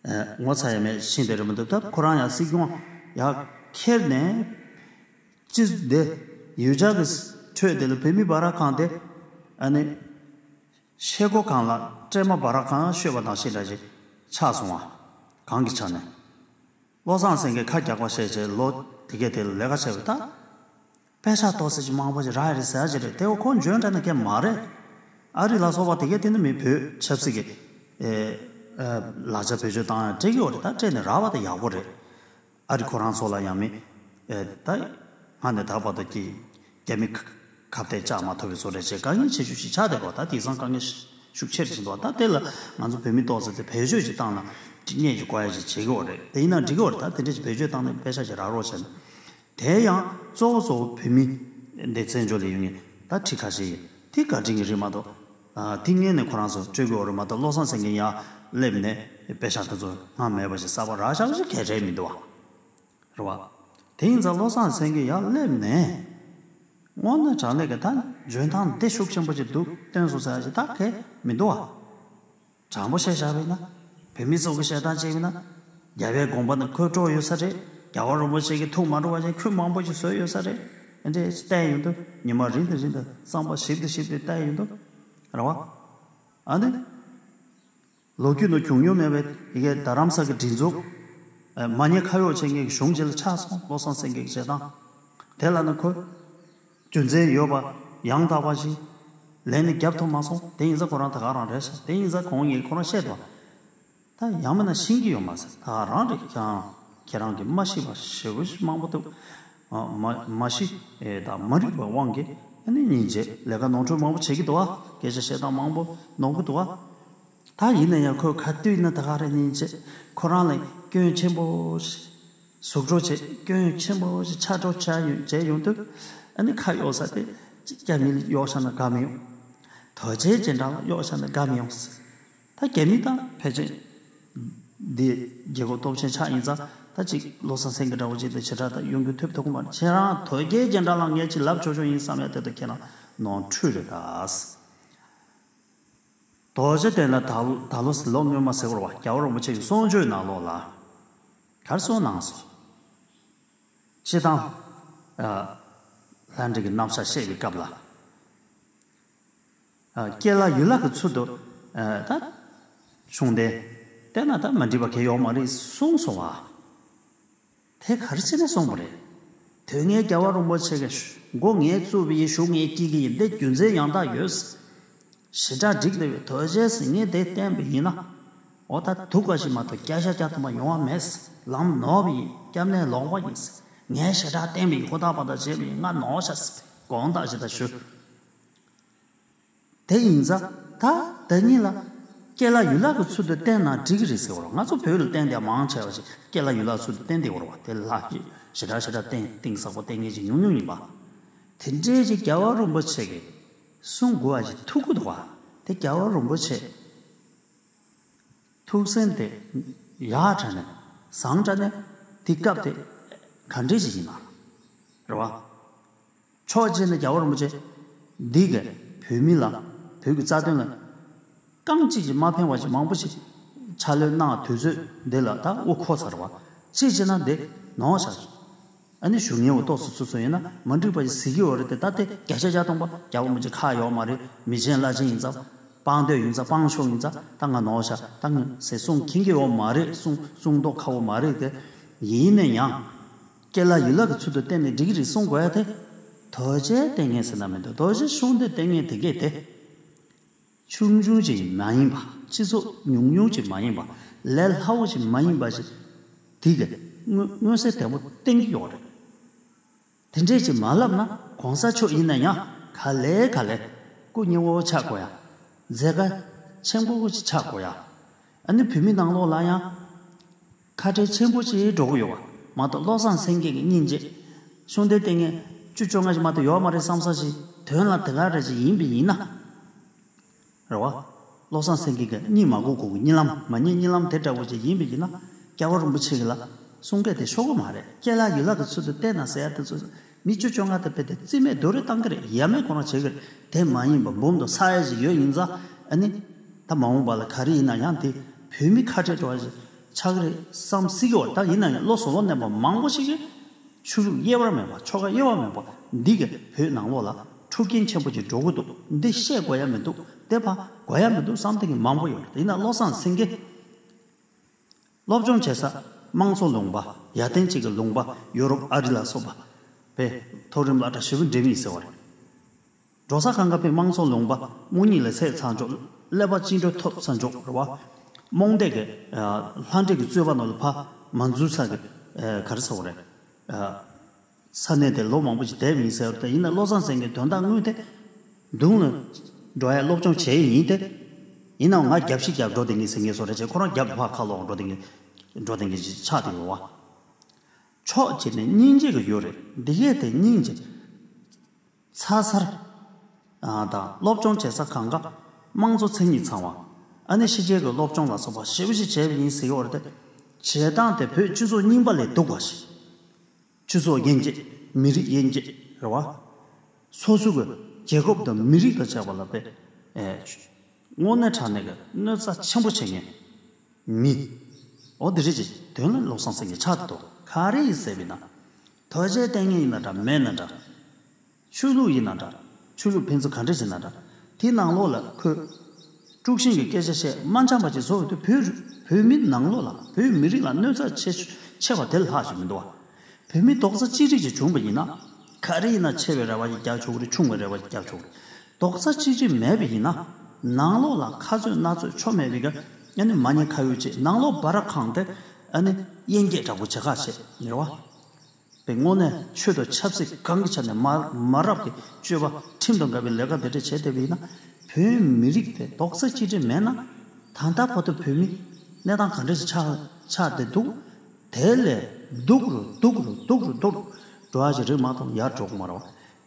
ཨ། ངོ་ཚ་ཡ་མེད་ཤིང་དེ་རེད་མི་འདུག་ད་ཁོ་རང་ཡང་སྲིད་སྐྱོང་ཡར་འཁྱེར་ནས་ཅི་བདེ་ཡུལ་ཆགས་ཀྱི་ཁྲོད་དེ་ལ་བོད་མི་སྦ་ར་གང་དེ་ཨ་ནི་ཤེལ་སྒོ་གང་ལ་སྲན་མ་སྦ་ར་གང་ཤོད་པ་དང་ཤེས་འདྲ་ཞིག་ཆགས་སོང་བ། གང་གི་ཆ་ནས། བློ་བཟང་སེང་གེ་ཁ་རྒྱག་པ་བཤད་བྱས་ལོ་དེ་གས་དེ་ལ་ལས་ཀ་བྱས་པ་ད། པད་ཤག་ཏོག་ཙམ་ཅིག་མང་པོ་ཅིག་རག་ཡ་རེད་ཟེར་ཡ་ཅིག་རེད། དེ་འོ་ཁོ་འཇོན་དྲགས་ན་སྐད་མ་རེད། ཨ་རི་ལ་སོགས་པ་དེ་གས་དེ་ནི་མི་བོད་ཆབ་སྲིད་ཀྱི་ཨེ་ཨ་ལག་ཆ་བེད་སྤྱོད་བཏང་ཡ་སྤྲད་ཀྱི་ཡོད་རེད། ད་སྤྲད་ནས་རག་པ་དེ་ཡག་པོ་རེད། ཨ་རི་ཁོ་རང་ཚོ་ལ་ཡང་མི་ཨེ་ད་སྔ་ནས་ད་བར་དུ་ཀྱི་རྒྱ་མི་ཁ་ཁ་གཏད་བཅག་མ་ཐུབ་པའི་བཟོ་འདྲ་བྱས་དཀའ་ངལ་ཆེ་ཤོས་ཤིག་ཆགས་བསྡད་པ། ད་དེང་སང་དཀའ་ངལ་ཤུགས་ཆེར་ཕྱིན་འདུག་ད་དེ་ལ་ང་ཚོ་བོད་མི་ཏོག་ཙམ་དེ་བེད་སྤྱོད་ཅིག་བཏང་ན་ཅིག་སྙད་ཅིག་གོ་ཡ་ཅིག་བྱེད་ཀྱི་ཡོད་རེད། དེ་ཡིན་ན་འགྲིག་གི་ཡོད་རེད། ད་དེ་འདྲ་ཅིག་བེད་སྤྱོད་བཏང་ནས་པད་ཤག་ཅིག་རག་རོགས་བྱས་ན། དེ་ཡང་གཙོ་བོ་གཙོ་བོ་བོད་མི་འདི་བཙན་བྱོལ་ལ་ཡོད་མཁན་ད་ཁྲི་ཁ་ཤས་ཡིན། དེ་བཀའ་དྲིན་གྱི་རེད་མ་གཏོགས། ཨ་དེ་སྔོན་ནས་ཁོ་རང་ཚོ་སྤྲོད་དགོས་རེད་མ་གཏོགས། བློ་བཟང་སེང་གེ་ཡར་སླེབས་ནས་པད་ཤག་དེ་ཚོ་སྔར་མེད་པ་ཞིག་གསར་པ་རག་བཞག་པ་ཞིག་གལ་ཆེ་མི་འདུག་བ། རེད་བ། དེ་ཡིན་ཙང་བློ་བཟང་སེང་གེ་ཡར་སླེབས་ནས། དངོས་གནས་དྲང་གནས་ཀྱི་ད་འཇོན་ཐང་འདི་ཤུགས་ཆེན་པོ་ཅིག་འདུག་སྟོན་སོང་ཟེར་ཡ་ཞིག་ད་གས་མི་འདུག་ཨ། དྲང་པོ་བཤད་བཞག་པ་ཡིན་ན། བོད་མི་ཚོ་གི་བཤད་སྟངས་བྱས་པ་ཡིན་ན། རྒྱལ་བའི་དགོངས་པ་ནི་ཁོའི་སྤྲོ་ཡོད་ས་རེད། རྒྱལ་བ་རིན་པོ་ཆེ་གི་ཐུགས་མ་འགྲོ་བ་ཞིག་ཁོས་མང་པོ་ཞིག་བཟོས་ཡོད་ས་རེད། ཨེ་འདྲས་བསྟན་ཡོང་དུས་ཉི་མ་རིང་དུ་རིང་དུ་བསམ་པ་ཞིབ་ཏུ་ཞིབ་ཏུ་བསྟན་ཡོང་དུས། རེད་བ། ཨ་ནི། ལོ་རྒྱུས་ནང་བྱུང་མྱོང་མེད་པའི་ཡི་གེ་རྡ་རམ་ས་གི་སྒྲིག་འཛུགས། ཨ། མ་ཉེས་ཁ་གཡོགས་བྱེད་མཁན་གྱི་གཞུང་ཅིག་ལ་ཆགས་སོང་བློ་བཟང་སེང་གེ་གི་བྱེད་སྟངས། དེ་ལ་ནི་ཁོས། རྒྱུ་མཚན་ཡོད་པ། ཡང་དག་པ་ཞིག་ལན་ནི་རྒྱབ་ཐུབ་མ་སོང་། དེ་ཡིན་ཙང་ཁོ་རང་ད་ག་རང་རེད་ཤག་དེ་ཡིན་ཙང་ཁོང་ངས་ཁོ་རང་བཤད་དོ། ད་ཡང་མིན་ན་ཤེས་ཀྱི་ཡོད་མ་རེད། ད་ག་རང་རེད་ཀྱང་། ཁྱེད་རང་གིས་མ་ཤེས་པ་ཞེ་པོ་ཞིག་མང་པོ་འདུག་ཨ། མ་མ་ཤེས། ཨེ། ད་མ་རིག་པའི་དབང་གིས་ཨ་ནི་སྙིང་རྗེ་ལས་ཀ་ནོར་འཁྲུལ་མང་པོ་བྱེད་ཀྱི་འདུག་ཨ། སྐད་ཆ་བཤད་སྟངས་མང་པོ་ནོར་གྱི་འདུག་ཨ། ད་ཡིན་ན་ཡང་ཁོས་ག་དུས་ཡིན་ན་ད་ག་རེ་ཉིན་བྱེད། ཁོ་རང་ལ་སྐྱོན་ཆེན་པོ་ཞིག་ཟུག་འགྲོ་བྱེད། སྐྱོན་ཆེན་པོ་ཞིག་ཆགས་འགྲོ་བྱ་ཡོང་བྱས་ཡོང་དུས། ཨ་ནི་ཁ་གཡོག་ས་དེ་ཅིག་རྒྱ་མི་ལ་གཡོག་བཞག་ན་དགའ་མི་ཡོང་། དོལ་རྒྱལ་རྗེས་འབྲང་ལ་གཡོག་བཞག་ན་དགའ་མི་ཡོང་། ད་རྒྱ་མི་དང་ཕལ་ཆེར་འདི་རྒྱལ་ཁབ་སྟོབས་ཆེན་ཆགས་ཡིན་ཙང་། ད་ཅིག་བློ་བཟང་སེང་གེ་འདྲ་བོ་ཅིག་དང་ཞེ་དྲག་ད་གཡོ་འགུལ་ཐེབས་ཐུབ་ཀྱི་མ་རེད། ཁྱེད་རང་དོལ་རྒྱལ་རྗེས་འབྲང་ལ་ངས་ཅིག་ལབ་ཆོག་ཆོག་ཡིན་བསམ་ཡ་དེ་ད་ཁྱེད་རང་ནོར་འཁྲུལ་རེད་ད། རྡོ་རྗེ་གདན་ལ་ད་ད་ལོ་ཟེར། ལོ་སྔོན་མ་ཟེར་དགོས་རེད་བ། རྒྱལ་བ་རིན་པོ་ཆེ་གི་གསུང་ཆོས་ནང་ལོགས་ལ་ག་རེ་གསུངས་གནང་སོང་། སྤྱིར་བཏང་། ཨ། ལྷ་འདྲེ་གི་རྣམ་གཞག་བཤད་པའི་སྐབས་ལ། ཨ། ཀེ་ལ་ཡུ་ལ་གི་ཚུལ་དུ། ཨ། ད་ཤུང་ལྡན་བསྟེན་ན་ད་མ་འགྲིག་པ་གང་ཡང་ཡོད་མ་རེད་གསུངས་སོང་བ། དེ་ག་རེ་བྱས་ནས་གསུངས་པ་རེད། དོན་ངའི་རྒྱལ་བ་རིན་པོ་ཆེ་གི་མགོ་ངས་བཙུགས་པ་ཡིན། གཞུ་ངས་དཀྲིས་ཀྱི་ཡིན། འདི་རྒྱུ་མཚན་ཡང་དག་ཡོད། ཞེ་དྲག་འགྲིག་བསྡད་པའི་དོལ་རྒྱལ་ཟེར། ངས་དེ་བསྟན་པ་ཡིན་ན། འོ་ད་སྡུག་པ་ཞིག་མ་གཏོགས་བརྒྱ་ཆ་བརྒྱ་ཐམ་པ་ཡོང་བ་མེད། ལམ་ནོར་བ་ཡིན། སྐྱབས་གནས་ལོག་པ་ཡིན། ངས་ཞེ་དྲག་བསྟན་པ་ཡིན། ཧུར་ཐག་པ་དང་བྱས་པ་ཡིན། ང་ནོར་ཤག་ཟེར་དགོངས་དག་ཞེ་དྲག་ཞུ། དེ་ཡིན་ཙང་ད་ད་གཉིས་ལ་ཀེ་ལ་ཡུ་ལ་གི་ཚུལ་དུ་བསྟན་ན་འགྲིག་གི་རེད་ཟེར་བ་རེད། ང་ཚོ་བོད་ལ་བསྟན་དེ་མང་ཆེ་བ་ཞིག་ཀེ་ལ་ཡུ་ལ་ཚུལ་དུ་བསྟན་དེ་བ་རེད་བ། དེ་ལ་ཞེ་དྲག་ཞེ་དྲག་བསྟན་གཏིང་ཟབ་པོ་བསྟན་མཁན་ཞིག་ཉུང་ཉུང་ཡིན་པ། དེ་འདྲའི་ཅིག་རྒྱལ་བ་རིན་པོ་ཆེ་གི་གསུང་དགོས་པ་ཞིག་ཐུག་གི་འདུག་བ། དེ་རྒྱལ་བ་རིན་པོ་ཆེ་ཐུགས་སེམས་དེ་ཡག་དྲགས་ནས་བཟང་དྲགས་ནས་དེ་སྐབས་དེ་ག་འདྲས་ཞིག་ཡིན་ན་རེད་བ། ཕྱོགས་གཅིག་ནས་རྒྱལ་བ་རིན་པོ་ཆེ་འདི་གས་བོད་མི་ལ། བོད་ཀྱི་རྩ་དོན་ལ་རྐང་གཅིག་ཅིག་མ་ཕན་པ་ཞིག་མང་པོ་ཞིག་ཕྱག་ལས་གནང་། དུས་ཚོད་འདི་ལ་ད་དབུ་འཁོར་ཚར་བ། གཅིག་བྱས་ན་འདི་ནོར་བཞག་ཨ་ནི་ཞུ་མཁན་འོ་ཏོག་སོ་སོ་སོ་ཡིན་ན་མ་འགྲིག་པ་ཞིག་ཟེར་གྱི་ཡོད་རེད་དེ། ད་དེ་བརྒྱ་ཆ་བརྒྱ་སྟོང་པ་རྒྱལ་བ་རིན་པོ་ཆེ་ཁག་ཡོད་མ་རེད། མི་ཆེན་བླ་ཆེན་ཡིན་ཙང་། སྤང་འདོད་ཡིན་ཙང་། སྤང་ཕྱོགས་ཡིན་ཙང་། ད་ང་ནོར་བཞག་ད་ང་ཟེར་གསུང་མཁྱེན་གྱི་ཡོད་མ་རེད། གསུང་གསུང་མདོག་ཁ་པོ་མ་རེད་དེ། ཡིན་ན་ཡང་ཀེ་ལ་ཡུ་ལ་གི་ཚུལ་དུ་བསྟན་ནས་འགྲིག་གི་རེད་གསུང་དགོས་ཡ་དེ། དོལ་རྒྱལ་བསྟེན་མཁན་ཟེར་ན་མི་འདུག་དོལ་རྒྱལ་ཤུགས་ལྡན་བསྟེན་མཁན་དེ་གས་དེ། ཆུང་ཆུང་ཅིག་མ་ཡིན་པ། སྤྱི་ཚོགས་ཉུང་ཉུང་ཅིག་མ་ཡིན་པ། ལས་སླ་བོ་ཅིག་མ་ཡིན་པ་ཞིག་དེ་གས་མངོན་མངོན་གསལ་དོད་པོ་བསྟན་གྱི་ཡོད་རེད། དེ་འདྲས་ཅིག་མ་ལབ་ན་གོང་ས་མཆོག་ཡིན་ན་ཡང་ག་ལེ་ག་ལེ་སྐུ་མཉེལ་བོ་ཆགས་དགོས་ཡ། མཛད་དཀའ་ཆེན་པོ་ཅིག་ཆགས་དགོས་ཡ། ཨ་ནི་བོད་མི་ནང་ལོགས་ལ་ཡང་ཁ་བྲལ་ཆེན་པོ་ཅིག་འགྲོ་གི་ཡོད་པ་མ་གཏོགས། བློ་བཟང་སེང་གེ་གི་སྙིང་རྗེ། ཤུགས་ལྡན་བསྟེན་མཁན་བཅུ་བཅོ་ལྔ་ཅིག་མ་གཏོགས་ཡོད་མ་རེད་བསམ་ས་ཞིག་དོན་ལ་དེ་ག་རེ་ཅིག་ཡིན་པ་ཡིན་ན། རེད་བ། བློ་བཟང་སེང་གེ་གི་གཉིད་མ་ཁུག་གོང་གི་གཉིད་ལམ། མ་ཉལ་གཉིད་ལམ་དེ་འདྲ་བོ་ཅིག་ཡིན་པ་ཡིན་ན། རྒྱལ་བ་རིན་པོ་ཆེ་གི་ལ་གསུང་སྐད་དེ་ཤོར་གི་མ་རེད། ཀེ་ལ་ཡུ་ལ་གི་ཚུལ་དུ་བསྟན་ན་ཟེར་ཡ་དེ་ཚོ་མི་བཅུ་བཅོ་ལྔ་དེ་དཔེ་དེ་རྩིས་མེད་རྡོག་རོལ་བཏང་གི་རེད། ཡ་མེད་ཁོ་རང་བྱེད་གི་རེད། དེ་མ་ཡིན་པ་འབུམ་དང་ས་ཡ་ཞིག་ཡོད་ཡིན་ཙང་། ཨ་ནི་ད་མ་འོངས་པ་ལ་ག་རེ་ཡིན་ན་ཡང་དེ་བོད་མི་ཁ་བྲལ་འགྲོ་བ་ཞིག་ཆགས་གི་རེད་བསམ་སྲིད་གི་བ། ད་ཡིན་ན་ཡང་བློ་བཟང་བློ་ལྡན་པ་མང་པོ་ཞིག་གིས། ཆོས་ལུགས་དབྱེ་བ་མེད་པ། ཆོལ་ཁ་དབྱེ་བ་མེད་པ། འདི་གིས་བོད་ནང་ལོགས་ལ་འཁྲུག་རྐྱེན་ཆེན་པོ་ཅིག་འགྲོ་གི་འདུག་འདི་བཤད་དགོས་ཡ་མི་འདུག་འདི་ཕར་དགོས་ཡ་མི་འདུག་བསམ་མཁན་གྱི་མང་པོ་ཡོད་རེད། ཡིན་ན་བློ་བཟང་སེང་གེ་སློབ་སྦྱོང་བྱེད་ས་དམངས་གཙོ་ལུང་པ། ཡར་ཐོན་ཅན་གྱི་ལུང་པ། ཡོ་རོབ། ཨ་རི་ལ་སོགས་པ་པའི་མཐོ་རིམ་སློབ་གྲྭ་ཞེ་པོ་འགྲིམས་ཡིན་ཟེར་བ་རེད། འགྲོ་ས་གང་ག་པའི་དམངས་གཙོ་ལུང་པ། རྨོངས་གཉིད་ལས་སད་ཚར་འཇོག་ཀླད་པ་བཅིངས་འགྲོལ་ཐོབ་ཚར་འཇོག་རེད་བ། རྨོངས་དད་ཀྱི་ལྷ་འདྲེ་གི་རྩོད་པ་ནང་ལ་ཕར་མ་འཛུལ་ཚར་གི། ག་རེ་ཟེར་བ་རེད། ས་གནས་དེ་ལོ་མང་པོ་ཞིག་བསྡད་མིན་ཟེར་བ་དེ་ཡིན་ན། བློ་བཟང་སེང་གེ་དོན་དག་དངོས་དེ་མདུན་ལ་འགྲོ་ཡ་སློབ་སྦྱོང་བྱས་ཡིན་ཏེ། ཡིན་ནའང་ང་རྒྱབ་ཤིག་རྒྱབ་འགྲོ་དེ་ངས་ཟེར་ངས་བཟོ་ར་བྱས་ཁོ་རང་རྒྱབ་ཕར་ཁ་ལོག་འགྲོ་དེ་ངས་འགྲོ་དེ་ངས་ཆགས་དེ་ཡོད་བ། ཕྱོགས་གཅིག་ནས་སྙིང་རྗེ་གི་ཡོད་རེད། འདི་གས་དེ་སྙིང་རྗེ། ཚ་ཚར། ཨ། དང་སློབ་སྦྱོང་བྱེད་ས་གང་ག་དམངས་གཙོ་མཚན་ཉིད་ཚང་བ། ཨ་ནི་ཕྱི་རྒྱལ་གྱི་སློབ་སྦྱོང་ལ་སོགས་པ་ཞེ་པོ་ཞིག་བྱས་པ་ཡིན་ཟེར་གྱི་ཡོད་རེད་དེ། བྱེད་སྟངས་དེ་བོད་སྤྱི་ཚོགས་རྙིང་པ་ལས་སྡུག་པ་ཞིག་སྤྱི་ཚོགས་དབྱེ་འབྱེད། མི་རིགས་དབྱེ་འབྱེད་རེད་བ། སོ་སོ་གི་རྒྱལ་ཁབ་དང་མི་རིགས་དང་བཅས་པ་ལ་དཔེ་ཨེ་དངོས་གནས་དྲང་གནས་ཀྱི་གནོད་འཚེ་ཆེན་པོ་བྱེད་མཁན་མི། འོ་འདི་རེད་ཅེས་དོན་ལ་བློ་བཟང་སེང་གེ་ཆགས་འདུག་ག་རེ་ཡིན་ཟེར་བས་ན། དོལ་རྒྱལ་བསྟེན་མཁན་ཡིན་ན་འདྲ་མེད་ན་འདྲ། ཆོས་ལུགས་ཡིན་ན་འདྲ། ཆོས་ལུགས་ཕན་ཚུན་ག་འདྲ་ཞིག་ན་འདྲ། དེའི་ནང་ལོགས་ལ་ཁོས་དཀྲུག་ཤིང་གི་སྐད་ཆ་བཤད་མ་འཆམ་པ་ཅིག་བཟོ་འོས་དུས་བོད་བོད་མི་ནང་ལོགས་ལ་བོད་མི་རིགས་ལ་གནོད་འཚེ་ཆེ་ཆེ་བ་དེ་ལྷག་ཞིག་མི་འདུག་བ། བོད་མི་རྡོག་རྩ་གཅིག་སྒྲིལ་ཅིག་བྱུང་བ་ཡིན་ན། ག་རེ་ཡིན་ན་ཆེ་བའི་རེ་བ་ཞིག་རྒྱག་ཆོག་གི་རེད། ཆུང་བའི་རེ་བ་ཞིག་རྒྱག་ཆོག་གི་རེད། རྡོག་རྩ་གཅིག་སྒྲིལ་མེད་པ་ཡིན་ན། ནང་ལོགས་ལ་ཁ་རྩོད་སྣ་རྩོད་ཆོ་མེད་པའི་ག་ཨ་ནི་མ་ཉེས་ཁ་གཡོགས་བྱེད། ནང་ལོགས་སྦ་ར་ཁང་དེ་ཨ་ནི་དབྱེ་འབྱེད་འདྲ་པོ་བྱེད་ཁ་བྱེད་ནི་རེད་བ། པའི་དངོས་གནས་ཆོས་དང་ཆབ་སྲིད་གང་གི་ཆ་ནས་མ་མ་རབས་ཀྱི་སྤྱོད་པ་ཁྲིམས་དང་འགལ་བའི་ལས་ཀ་དེ་འདྲ་བྱས་བསྡད་པ་ཡིན་ན། བོད་མི་རིགས་དེ་རྡོག་རྩ་གཅིག་སྒྲིལ་མེད་ན། ད་ལྟ་བར་དུ་བོད་མི་གནས་སྟངས་ག་འདྲ་ཞིག་ཆགས་ཆགས་བསྡད་འདུག་དེ་ལས་སྡུག་རུ་སྡུག་རུ་སྡུག་རུ་སྡུག་རུ་འགྲོ་བ་ཞིག་རེད་མ་གཏོགས་ཡར་འགྲོ་གི་མ་རེད་བ།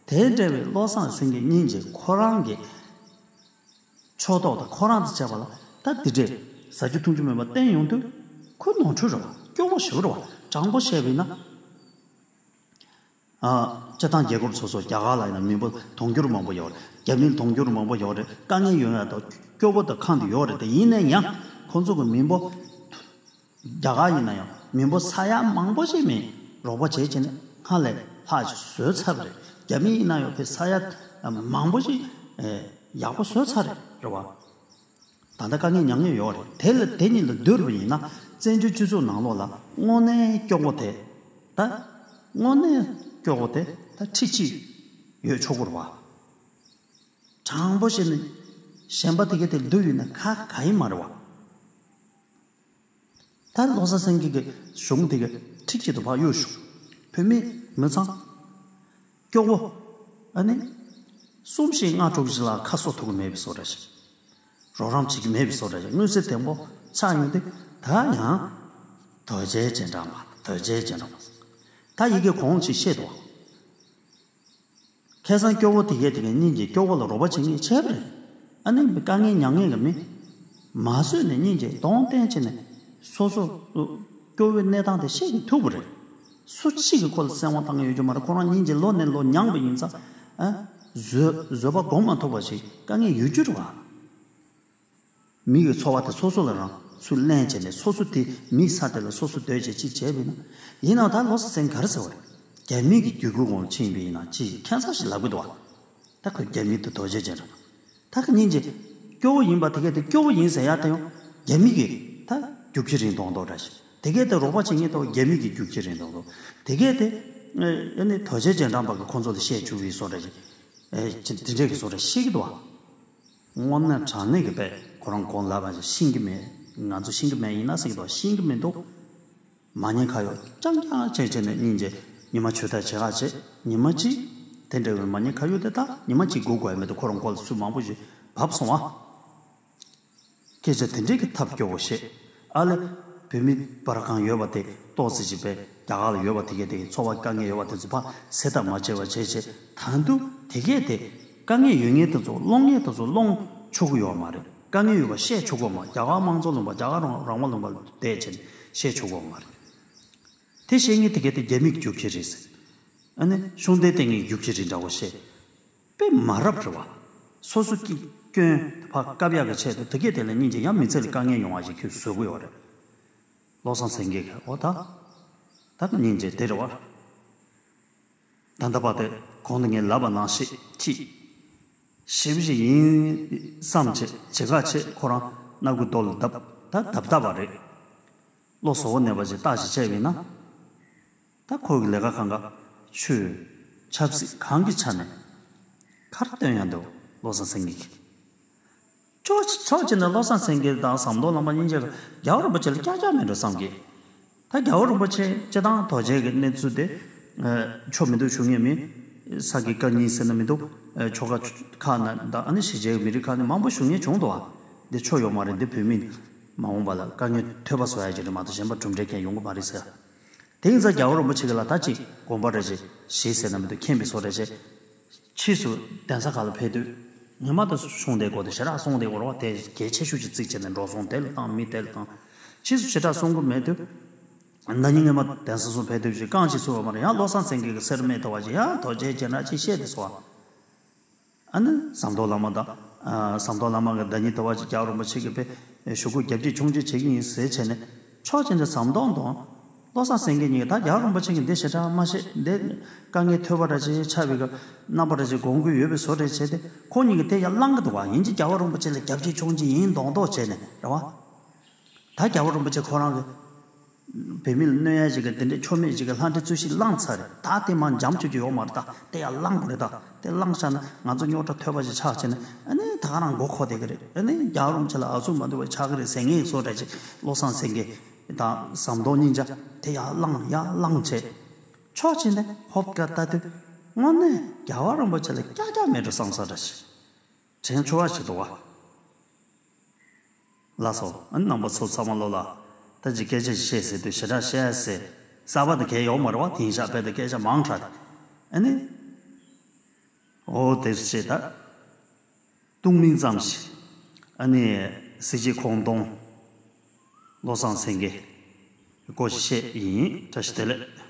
དེ་འདྲ་བའི་བློ་བཟང་སེང་གེ་སྙིང་རྗེ་ཁོ་རང་གི་ཕྱོགས་གཏོགས་དང་ཁོ་རང་དང་བཅས་པ་ལ་ད་འདི་འདྲས་ཟ་རྒྱུ་འཐུང་རྒྱུ་མེད་པར་བསྟན་ཡོང་དུས། ཁོ་ནོར་འཁྲུལ་རེད་བ། སྐྱོ་བོ་ཞེ་པོ་རེད་བ། དྲང་པོ་བཤད་པ་ཡིན་ན། ཨ། སྤྱི་བཏང་རྒྱལ་ཁབ་སོ་སོ་རྒྱ་གར་ལ་ཡིན་ན་མི་འབོར་དུང་ཕྱུར་མང་པོ་ཡོད་རེད། རྒྱ་མི་དུང་ཕྱུར་མང་པོ་ཡོད་རེད། དཀའ་ངལ་ཡོང་ཡ་དང་སྐྱོ་བོ་དང་ཁག་འདི་ཡོད་རེད། དེ་ཡིན་ན་ཡང་ཁོང་ཚོ་གི་མི་འབོར། རྒྱ་གར་ཡིན་ན་ཡང་མི་འབོར་ས་ཡ་མང་པོ་ཞིག་མི་རོགས་པ་བྱས་བྱས་ནས་སྔར་ལས་ལྷག་ཅིག་བཟོས་ཚར་བ་རེད། རྒྱ་མི་ཡིན་ན་ཡང་ཕའི་ས་ཡ་མང་པོ་ཞིག་ཡག་པོ་བཟོས་ཚར་རེད། རེད་བ། ད་ལྟ་དཀའ་ངལ་མྱངས་མྱོང་ཡོད་རེད། དེ་ལ་དེ་གཉིས་ལ་བསྡུར་བ་ཡིན་ན། བཙན་བྱོལ་སྤྱི་ཚོགས་ནང་ལོགས་ལ་དངོས་གནས་སྐྱོ་བོ་དེ། ད་དངོས་གནས་སྐྱོ་བོ་དེ་ད་ཁྲི་གཅིག་ཡོད་ཆོག་གི་རེད་བ། དྲང་པོ་བཤད་ན་གཞན་པ་དེ་ག་དེ་བསྡུར་ཡོད་ན་ཁ་ག་ཡིན་མ་རེད་བ། ད་བློ་བཟང་སེང་གེ་གི་གཞུང་དེ་ག་ཁྲི་གཅིག་ཏུ་ཕར་གཡུག་ཞོག་བོད་མི་མི་ཚང་སྐྱོ་བོ། ཨ་ནི་གསུམ་བཞི་ལྔ་དྲུག་ཅིག་ལ་ཁ་གསོ་ཐུབ་ཀྱི་མེད་པའི་བཟོ་འདྲ་ཞིག་རོགས་རམ་བྱེད་ཀྱི་མེད་པའི་བཟོ་འདྲ་ཞིག་མངོན་གསལ་དོད་པོ་ཆགས་ཡོང་དུས། ད་ཡང་དོལ་རྒྱལ་རྗེས་འབྲང་པ། དོལ་རྒྱལ་རྗེས་འབྲང་པ། ད་ཡི་གེ་གོང་ཅིག་བཤད་འདུག་ཁ་སང་སྐྱོ་བོ་དེ་གས་དེ་གས་སྙིང་རྗེ། སྐྱོ་བོ་ལ་རོགས་པ་བྱེད་མཁན་བྱས་པ་རེད། ཨ་ནི་དཀའ་ངལ་མྱངས་མཁན་གྱི་མི་མ་བཟོད་ནས་སྙིང་རྗེ་གདོང་བསྟན་བྱས་ནས་སོ་སོ་སྐྱོ་བོའི་གནས་སྟངས་དེ་བཤད་ཀྱི་ཐུབ་པ་རེད། སུ་གཅིག་གིས་ཁོ་ལ་བཙན་དབང་བཏང་གི་ཡོད་རྒྱུ་མ་རེད། ཁོ་རང་སྙིང་རྗེ་ལོ་ནས་ལོ་མྱངས་པ་ཡིན་ཙང་། ཨ། བཟོད་བཟོད་པ་སྒོམ་མ་ཐུབ་པ་ཞིག་དཀའ་ངལ་ཡོད་རྒྱུ་རེད་བ། མི་གི་འཚོ་བ་དེ་སོ་སོ་ལ་རང་ཚུར་ལེན་བྱས་ནས། སོ་སོ་དེ་མི་ས་དེ་ལ་སོ་སོ་སྡོད་བྱས་ཅིག་བྱས་པ་ཡིན་ན། ཡིན་ནའང་ད་བློ་བཟང་སེང་གེས་ག་རེ་ཟེར་བ་རེད། རྒྱ་མི་གི་བརྒྱུད་སྐུལ་འོག་ཕྱིན་པ་ཡིན་ན་ཅིག་ཁྱད་མཚར་ཞིག་ལབ་གི་འདུག་བ། ད་ཁོས་རྒྱ་མི་དེ་རྡོ་རྗེ་ཅན་རེད། ད་ཁོ་སྙིང་རྗེ་སྐྱོ་བོ་ཡིན་པ་དེ་གས་དེ་སྐྱོ་བོ་ཡིན་ཟེར་ཡ་དེ་ཡང་རྒྱ་མི་གི་ད་རྒྱུག་ཁྱི་རིང་ཐུང་ཐུང་འདྲ་ཞིག་དེ་གས་དེ་རོགས་པ་བྱེད་མཁན་དེ་རྒྱ་མི་གི་རྒྱུག་ཁྱི་རིང་ཐུང་ཐུང་། དེ་གས་དེ་ཨ་ནི་དོལ་རྒྱལ་རྗེས་འབྲང་པ་གིས་ཁོང་ཚོ་ལ་བཤད་བཅུག་པའི་བཟོ་འདྲ་ཞིག་ཨེ། ཅི་དེ་འདྲས་ཀྱི་བཟོ་འདྲ་བཤད་ཀྱི་འདུག་བ། དངོས་གནས་དྲང་གནས་ཀྱི་དཔེ་ཁོ་རང་གོང་ལབ་པ་ཞིག་ཤེས་ཀྱི་མེད། ང་ཚོ་ཤེས་ཀྱི་མེད་ཡིན་ན་ཟེར་གྱི་འདུག་ཤེས་ཀྱི་མི་འདུག་མ་ཉེས་ཁ་གཡོགས་རྐྱང་རྐྱང་བྱས་བྱས་ནས་སྙིང་རྗེ་ཉི་མ་ཆུ་ཐག་ཇེ་ཁ་བྱས། ཉི་མ་གཅིག་དེ་འདྲ་བའི་མ་ཉེས་ཁ་གཡོགས་དེ་དག་ཉི་མ་གཅིག་སྒུག་དགོས་ཡ་མེད་དུ་ཁོ་རང་མགོ་ལ་ཚུར་མང་པོ་ཞིག་བབས་སོང་བ། སྐད་ཆ་དེ་འདྲས་ཀྱི་ཐབས་སྐྱོ་བོ་བཤད། ཨ་ལེ། བོད་མི་སྦ་ར་ཁང་ཡོད་པ་དེ་ཏོག་ཙི་ཅིག་པས་རྒྱ་གར་ལ་ཡོད་པ་དེ་གས་དེ་གས་འཚོ་བ་དཀའ་ངལ་ཡོད་པ་དེ་ཚོ་ཕར་སེལ་ཐབས་མ་བྱས་པ་བྱས་བྱས། ད་དུང་དེ་གས་དེ་དཀའ་ངལ་ཡོད་མཁན་དེ་ཚོ་སློང་མཁན་དེ་ཚོ་སློང་ཆོག་གི་ཡོད་མ་རེད། དཀའ་ངལ་ཡོད་པ་བཤད་ཆོག་གི་ཡོད་མ་རེད། རྒྱ་གར་དམངས་གཙོ་ལུང་པ། རྒྱ་གར་རང་རང་དབང་ལུང་པ་ལ་བསྡད་བྱས་ནས་བཤད་ཆོག་གི་ཡོད་མ་རེད། དེ་བཤད་མཁན་དེ་གས་དེ་རྒྱ་མི་གི་རྒྱུག་ཁྱི་རེད་ཟེར། ཨ་ནི་ཤུགས་ལྡན་བསྟེན་མཁན་གྱི་རྒྱུག་ཁྱི་རེད་འདྲ་བོ་བཤད། དཔེ་མ་རབས་རེད་བ། སོ་སོ་སྐྱིད་སྐྱོན་ཕར་བཀབ་ཡག་གི་ཆེད་དུ་དེ་གས་དེ་ལ་སྙིང་རྗེ་ཡང་མི་ཚེ་ལ་དཀའ་ངལ་ཡོང་བ་ཞིག་ཁྱོད་བཟོ་གི་ཡོད་རེད། བློ་བཟང་སེང་གེ་གིས་འོ་ད། ད་སྙིང་རྗེ་དེ་རེད་བ། ད་ལྟ་བར་དེ་གོང་དུ་ངས་ལབ་པ་ནང་བཞིན་ཅིག་ཞེ་པོ་ཞིག་ཡིན་བསམ་བྱས་བྱེད་ཁ་བྱས་ཁོ་རང་སྣ་ཁུག་རྡོ་ལ་བརྡབས། ད་བརྡབ་བརྡབས་པ་རེད། བློ་གཟུ་བོ་ནས་པ་ཞིག་བཏགས་ཤིག་བྱས་པ་ཡིན་ན། ད་ཁོ་གི་ལས་ཀ་གང་ག་ཆོས་ཆབ་སྲིད་གང་གི་ཆ་ནས་ག་རེ་སྟོན་ཡ་འདུག་བློ་བཟང་སེང་གེ་གིས། ཕྱོགས་ཕྱོགས་གཅིག་ནས་བློ་བཟང་སེང་གེ་དང་ཟམ་གདོང་བླ་མ་སྙིང་རྗེ་ལ་རྒྱལ་བ་རིན་པོ་ཆེ་ལ་ཀྱག་ཀྱག་མེད་འགྲོ་བསམ་གི། ད་རྒྱལ་བ་རིན་པོ་ཆེ་སྤྱི་བཏང་དོལ་རྒྱལ་གྱི་གནས་ཚུལ་དེ་ཆོ་མི་འདུག་ཞུ་མཁན་མི། ས་དགེ་བཀའ་རྙིང་ཟེར་ན་མི་འདུག་ཆོ་ག་ཁག་ན་ད་ཨ་ནི་ཕྱི་རྒྱལ་གྱི་མི་རིགས་ཁག་ནས་མང་པོ་ཞུ་མཁན་བྱུང་འདུག་བ། འདི་ཆོ་ཡོད་མ་རེད། འདི་བོད་མི་མ་འོངས་པ་ལ་དཀའ་ངལ་ཐོལ་པ་བཟོ་ཡ་ཅིག་རེད་མ་གཏོགས་གཞན་པ་གྲུབ་འབྲས་ཀྱང་ཡོང་གི་མ་རེད་ཟེར། དེ་ཡིན་ཙང་རྒྱལ་བ་རིན་པོ་ཆེ་གི་ལ་ད་ཅིག་དགོངས་པ་རེ་ཞིག་བཞེས་ཟེར་ན་མི་འདུག་མཁྱེན་པའི་བཟོ་རེ་བྱས། ཕྱིས་སུ་གདན་ས་ཁག་ལ་ཕེབས་དུས། ཉི་མ་དེ་གསུང་བསྡད་དགོས་དེ་ཞེ་དྲག་གསུང་བསྡད་དགོས་རེད་བ། དེ་གལ་ཆེ་ཤོས་ཅིག་བརྩིས་བྱས་ནས་འགྲོ་སོང་དེ་ལ་བཏང་མི་དེ་ལ་བཏང་། ཕྱིས་སུ་ཞེ་དྲག་གསུང་གི་མེད་དུས། ཟླ་ཉིན་སྔོན་མ་གདན་ས་སུ་ཕེབས་དུས་ཅིག་རྐང་ཅིག་ཚུད་པ་མ་རེད། ཡང་བློ་བཟང་སེང་གེ་གི་སེར་སྨད་དོ་བ་ཅིག་ཡང་རྡོ་རྗེ་རྒྱན་ནག་ཅིག་བཤད་དེ་སོང་། ཨ་ནི་ཟམ་གདོང་བླ་མ་དང་། ཨ། ཟམ་གདོང་བླ་མ་གི་ཟླ་ཉིན་དོ་བ་ཅིག་རྒྱལ་བ་རིན་པོ་ཆེ་གི་པའི་ཞུ་སྐུལ་རྒྱབ་ཀྱི་ཆུང་ཅིག་བྱེད་ཀྱི་ཡིན་ཟེར་བྱས་ནས། ཕྱོགས་གཅིག་ནས་ཟམ་གདོང་དང་བློ་བཟང་སེང་གེ་གཉིས་ཀྱིས་ད་རྒྱལ་བ་རིན་པོ་ཆེ་གིས་འདི་ཞེ་དྲག་མ་བཤད། འདི་དཀའ་ངལ་ཐོལ་པ་འདྲ་ཅིག་ཆགས་པའི་སྐབས་རྣམ་པ་འདྲ་ཅིག་དགོངས་ཀྱི་ཡོད་པའི་བཟོ་འདྲ་བྱས་ཏེ། ཁོ་གཉིས་ཀྱིས་དེ་ཡར་བསླང་གི་འདུག་བ། ཡིན་གཅིག་རྒྱལ་བ་རིན་པོ་ཆེ་ལ་རྒྱབ་ཀྱི་ཆུང་ཅིག་ཡིན་མདོག་མདོག་བྱས་ནས་རེད་བ། ད་རྒྱལ་བ་རིན་པོ་ཆེ་ཁོ་རང་གི་བུད་མེད་ལ་གནོད་ཡ་ཞིག་གི་དེ་འདྲའི་ཆོ་མེད་ཅིག་གི་ལྷ་འདྲེ་རྩོད་གཞི་བསླངས་ཚར་རེད། ད་དེ་མར་འཇམ་ཅོ་ཅོ་ཡོད་མ་རེད། ད་དེ་ཡར་བསླང་དགོས་རེད། ད་དེ་བསླངས་བཞག་ན་ང་ཚོ་རྙོག་དྲ་ཐོལ་པ་ཞིག་ཆགས་བྱས་ན། ཨ་ནི་ད་ག་རང་མགོ་འཁོར་བསྡད་ཀྱི་རེད། ཨ་ནི་རྒྱལ་བ་རིན་པོ་ཆེ་ལ་ཨ་ཚུགས་མ་ཐུབ་པ་ཆགས་ཀྱི་རེད་ཟེར་མཁན་བཟོ་འདྲ་ཅིག་བློ་བཟང་སེང་གེ་དང་ཟམ་གདོང་གཉིས་ཆ་དེ་ཡར་བསླངས་ཡར་བསླངས་བྱས། ཕྱོགས་གཅིག་ནས་ཧོབ་ཀ་ལྟ་དུས་དངོས་གནས་རྒྱལ་བ་རིན་པོ་ཆེ་ལ་ཀྱག་ཀྱག་མེད་འགྲོ་བསམ་ས་འདྲ་ཞིག་དྲན་ཆོག་པ་ཞིག་འདུག་བ། ལགས་སོ། ཨ་ནི་རྣམ་པ་ཚོ་ཚང་མ་ལོ་ལ་ད་ཅིག་སྐད་ཆ་ཞིག་བཤད་ཟེར་དུས་ཞེ་དྲག་བཤད་ཟེར་གསར་པ་དེ་གས་ཡོག་མ་རེད་བ། དེང་ཞག་དཔེ་དེ་སྐད་ཆ་མང་དྲགས། ཨ་ནི་འོ་དེ་བྱས་ད་ཏུང་མིང་ཙམ་ཞིག་ཨ་ནི་གཟི་བརྗིད་ཁོང་སྟོང་བློ་བཟང་སེང་གེ་སྐོར་ཞིག་བཤད་ཡིན། བཀྲ་ཤིས་བདེ་ལེགས།